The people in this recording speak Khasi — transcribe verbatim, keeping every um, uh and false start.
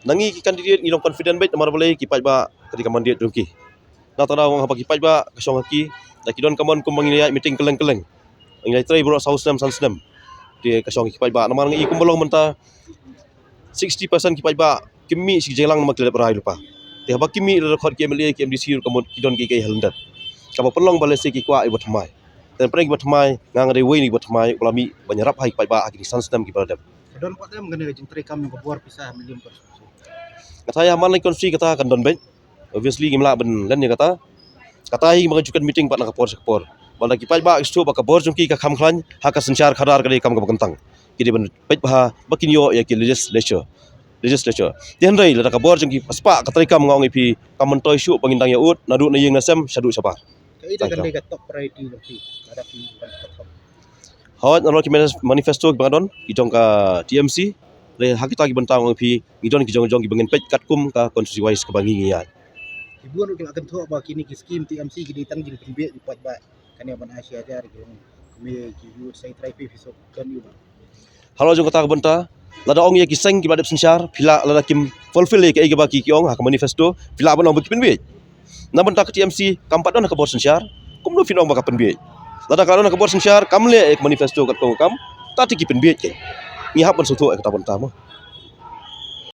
Na ngi ki candidate ngi long confident beit namar balei ki paidbah ka dei ka mandate jong ki. Na tang da ong haba ki paidbah ka shong ha ki, da ki don ka mon kumba ngi ïa meeting kylleng kylleng. Ngi ïa trei baroh saw snem san snem. Te ka shong ki paidbah namar ngi kumba long mynta sixty percent ki paidbah kim mih sha ki jingïalang namar ki la dep rai lypa. Te haba kim mih la khot ki M L A ki M D C ruh ka mut ki don kiei kiei ha lyndet. Kaba pynlong ba lehse ki kwah ïa ba thymmai. Te pyrshah ki ba thymmai, nga nga dei uwei na ki ba thymmai uba la mih ban ïarap ha ki paidbah ha kine san snem kiba la dep. Ka don pat em kane ka jingtrei kam jong ka bor pisa ha Mylliem constituency? Kata ïa man la constituency kata kan don beit. Obviously ngim lah ban len ïa kata. Kata hi ma ka ju kan meeting pat na ka por sha ka por. Ba lada ki paidbah ki sngewthuh ba ka bor jong ki ka kham khlaiñ ha ka synshar khadar ka dei kam kaba kyntang. Ki dei ban peit bha ba kin ïoh ïa ki legislature. Legislature. Te hynrei lada ka bor jong ki spah ka trei kam nga ong ïa phi kam myntoi shuh ba ngin dang ïa ud naduh na ïing na sem shaduh shabar. Ka ita kan dei ka top priority jong phi lada phi ban ka top. Hooid, nalor ki manif-, manifesto kiba nga don ki jong ka T M C. Le ha kita ki bynta nga ong ïa phi ngi don ki jong jong kiba ngin peit katkum ka constituency wise kaba ngi ngi ïaid. Ki bun ruh ki la kynthoh ba kine ki skim T M C ki dei tang jingpynbiej ïa u paidbah. Kane ban ai shi hajar ki long kmie ki youth, sa trai phi phi suk don ïa u ba. Halor jong kata ka bynta lada ong ïa ki seng kiba dep synshar phi lah, lada kim fulfill ïa kiei kiba ki ki ong ha ka manifesto phi lah ban ong ba ki pynbiej. Na bynta ka T M C kam pat don ha ka bor synshar, kumno phin ong ba ka pynbiej? Lada ka don ha ka bor synshar kam leh ïa ka manifesto katkum kam, ta te ki pynbiej ke. Ngi hap ban sngewthuh ïa kata bynta mo.